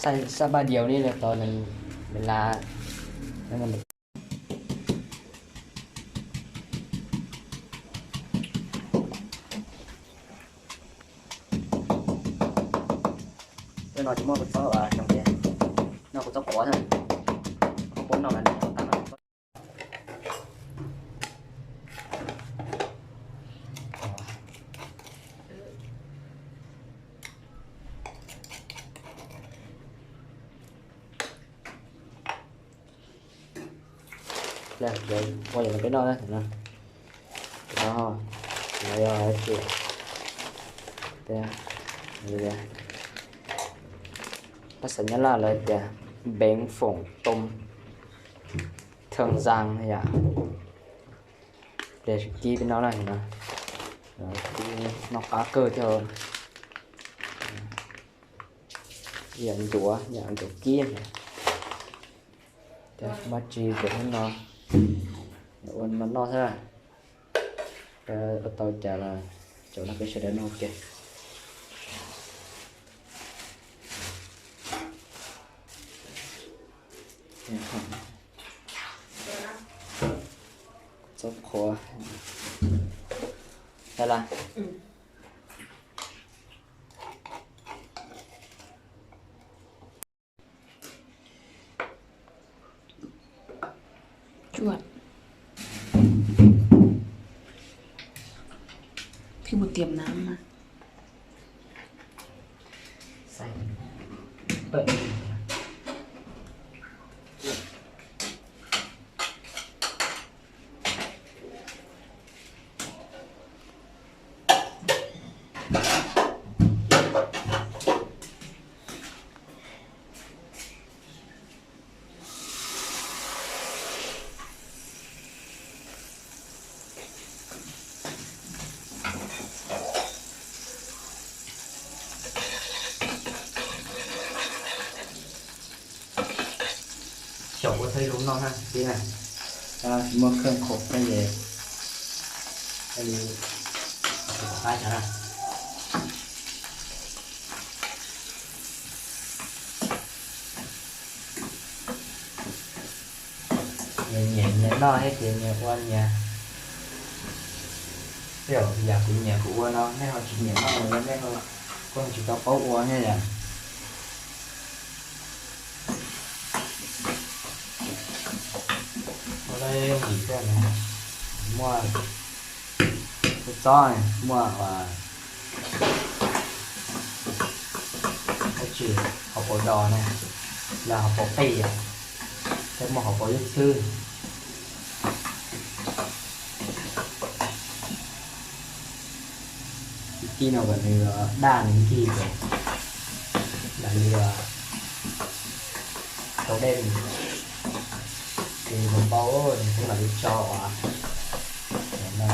Xab paj diaus li no tau nws la. Tej no tsis muaj kua txob xyoo tias noj kua txob qhuav xwb, kua txob qhuav noj mas nws tau tag. Ua yog peb noj na, ces pab xav Nyab Laj lawv tias bánh phồng tôm thơm rang yom. Pliag tsis kib peb noj na, kib noj qab kawg thiab. Yam ncuav, yam ncuav kib. Maj tsi cov no ua no noj xwb. Ua tau cas los cov no peb sawv daws noj ua ke. Txob qhuav. Tau lawm. Chuaj. Pheej mus tiam nav mas. Xyaum ua txhua ib lub noj na tib na. Tsis muaj kheej khoom thiab ces li qab xyov na. Nyias nyias nyias noj thiab ces nyias ua nyias. Tej zaum yam kuv nyiam kuv ua no nej ho tsis nyiam noj los nej ho kuj tsis tau paub ua thiab yom. Ua no yooj yim thiab, muaj kua txob, muaj dab tsi, hauv paus dos na, los hauv paus qij, thiab muaj hauv paus ib txhwb. Ib tib no kom nws daj nws nkig ces lam li tau dej, ces hauv paus nws kuj lam li tso ua no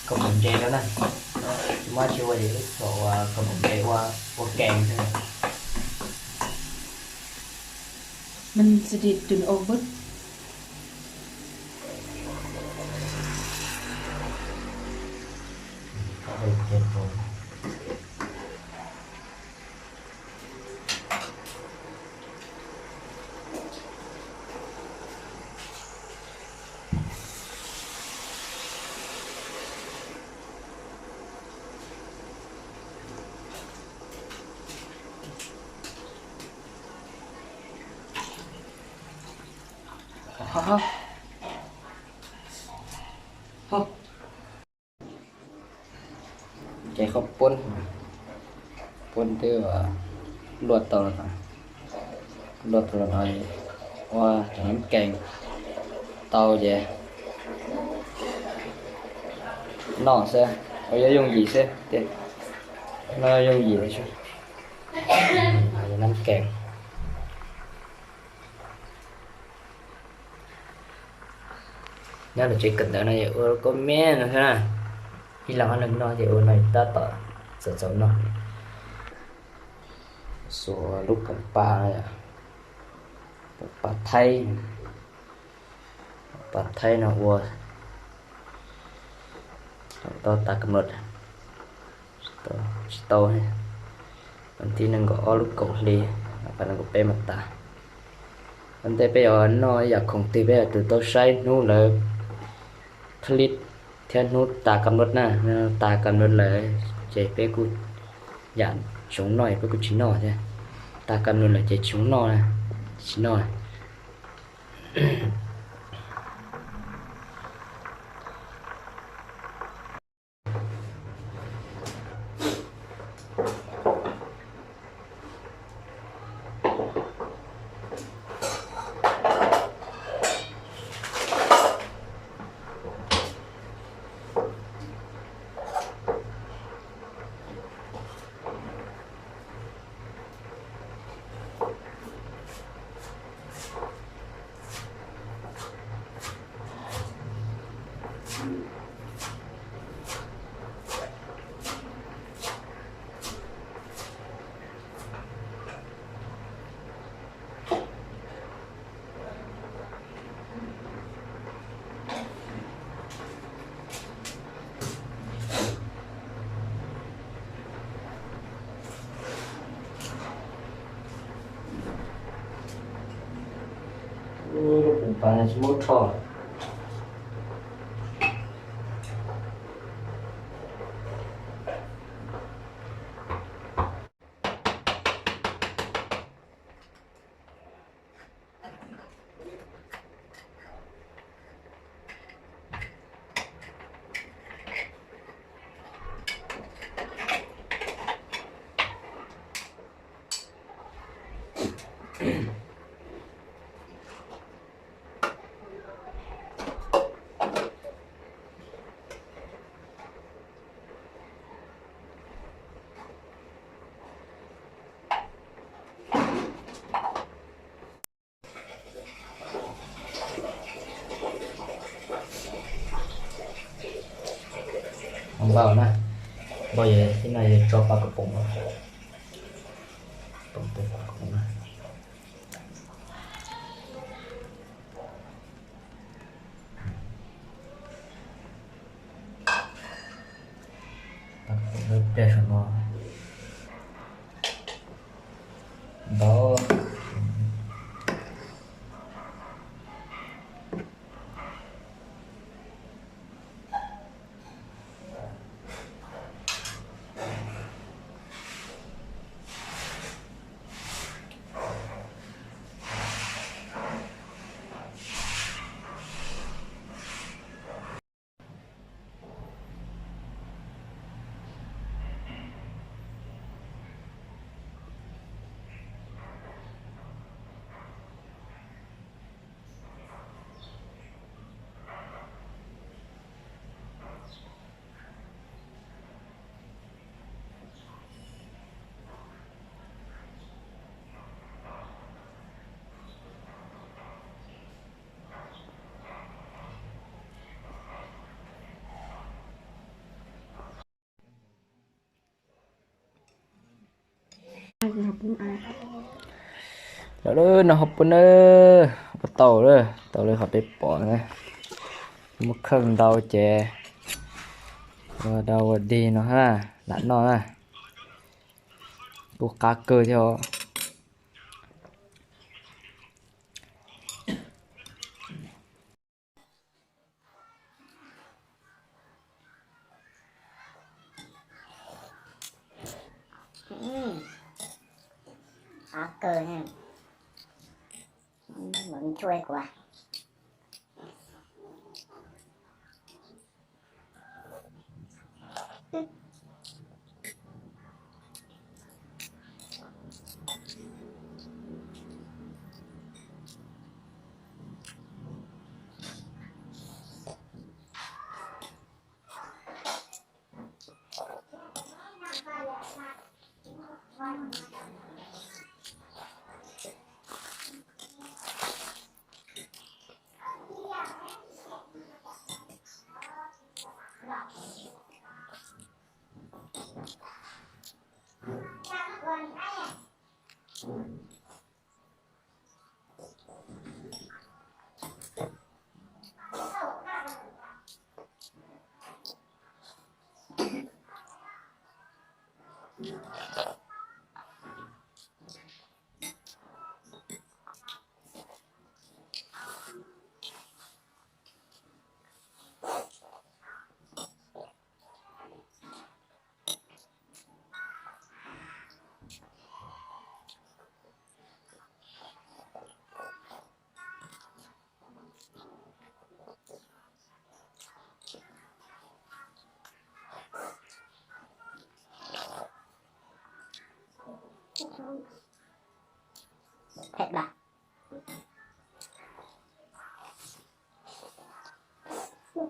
kaus mom ntses rau na. Tsis muaj dab tsi ua ces wb tsuas ua kaus mom ntses ua, ua kees xwb. Ces koj puab, puab twb luaj tau, luaj tau los no ua cov nab kees tau ces noj xwb, ua yooj yim xwb, noj yooj yim xwb, nab kees. Nyob rau tsev kawm ntawv no ces ua kua meb no xwb na. Ib leeg ob leeg noj ces ua no tab tom txaus txaus noj. Xuas lub poom pas, poom pas thaib, poom pas thaib no ua tau tas kam los, tsis tau, Vas thib nees nkaum ob lub kaum hli, vas nees nkaum peb mas tas. Ua ntej peb yuav noj ib yam khoom twg peb yuav tsum tau saib hnub lawv clip thiab hnub tas kam nut na, tas kam nut lawm ces peb kuj yam tsis noj, peb kuj tsis noj thiab. Tas kam nut lawm ces tsis noj, tsis noj. Lub pum pas tsis muab rho. Npau na, npau yog tib no yog tso paj kav poom, poom paj kav poom na. Pliag saum no ntau. Lawm, noj hauv pub nawb, ua tau lawm, tau li qhov peb pom na. Muab kheej ntau ces ua dau ua dig no na, lam noj na. Kuj qab kawg thiab os. Qab kawg, nchuav kuv.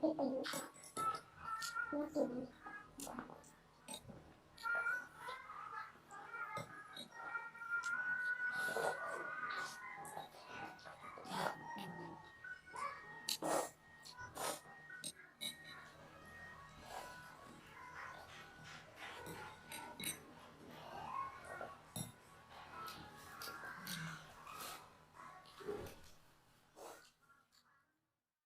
Tus tis, tus tis,